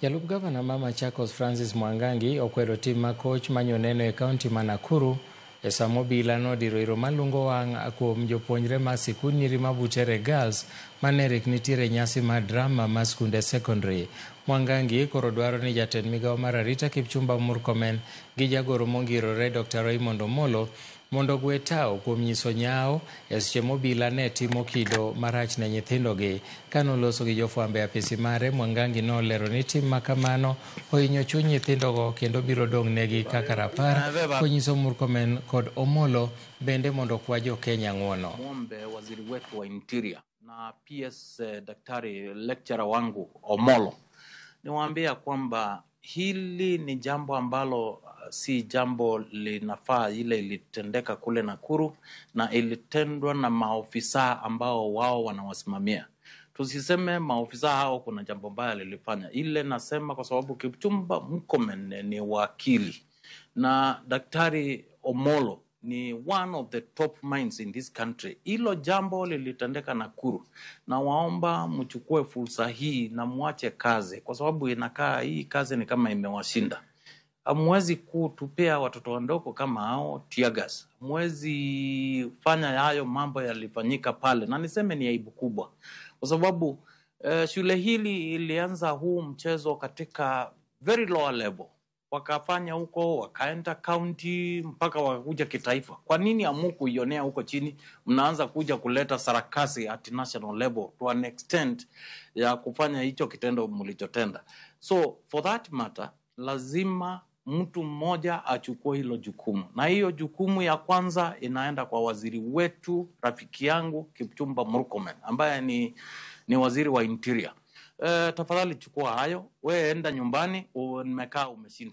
Jalup gavana ma Machakos Francis Mwangangi okwedo tim ma koch manyo neno e kaunti ma Nakuru e sama obila nodiro iro malungo wang' kuom jopuonjre ma sikund nyiri ma Butere Girls mane rik nitiere nyasi mar drama ma skunde secondary. Mwangangi koro dwaro ni jatend migawo mar arita Kipchumba Murkomen gi jagoro mongirore Dr. Raymond Omolo mondo ogwe tao kuom nyiso nyawo e seche mobila ne timo kido marach ne nyithindogi. Kanoloso gi jofwambo e apisi mare, Mwangangi nolero ni tim makamano ohinyo chuny nyithindogo kendo biro dong' negi kaka rapar konyiso Murkomen kod Omolo bende mondo okwa jo-Kenya ng'uono. Muombe waziri wetu wa Interior na PS daktari lecturer wangu Omolo, niwaambia kwamba hili ni jambo ambalo si jambo linafaa. Ile ilitendeka kule Nakuru na ilitendwa na maofisa ambao wao wanawasimamia. Tusiseme maofisa hao kuna jambo mbaya lilifanya. Ile nasema kwa sababu Kipchumba Murkomen ni wakili na daktari Omolo ni one of the top minds in this country. Hilo jambo lilitendeka Nakuru, na waomba mchukue fursa hii na mwache kazi, kwa sababu inakaa hii kazi ni kama imewashinda. Hamwezi kutupea watoto wadogo kama hao tear gas, hamwezi fanya hayo mambo yalifanyika pale, na niseme ni aibu kubwa, kwa sababu shule hili ilianza huu mchezo katika very lower level, wakafanya huko, wakaenda county mpaka wakakuja kitaifa. Kwa nini hamukuionea huko chini? Mnaanza kuja kuleta sarakasi at national level to an extent ya kufanya hicho kitendo mlichotenda. So for that matter, lazima mtu mmoja achukue hilo jukumu, na hiyo jukumu ya kwanza inaenda kwa waziri wetu, rafiki yangu Kipchumba Murkomen ambaye ni waziri wa Interior. Tafadhali chukua hayo, we enda nyumbani, umekaa umeshindwa.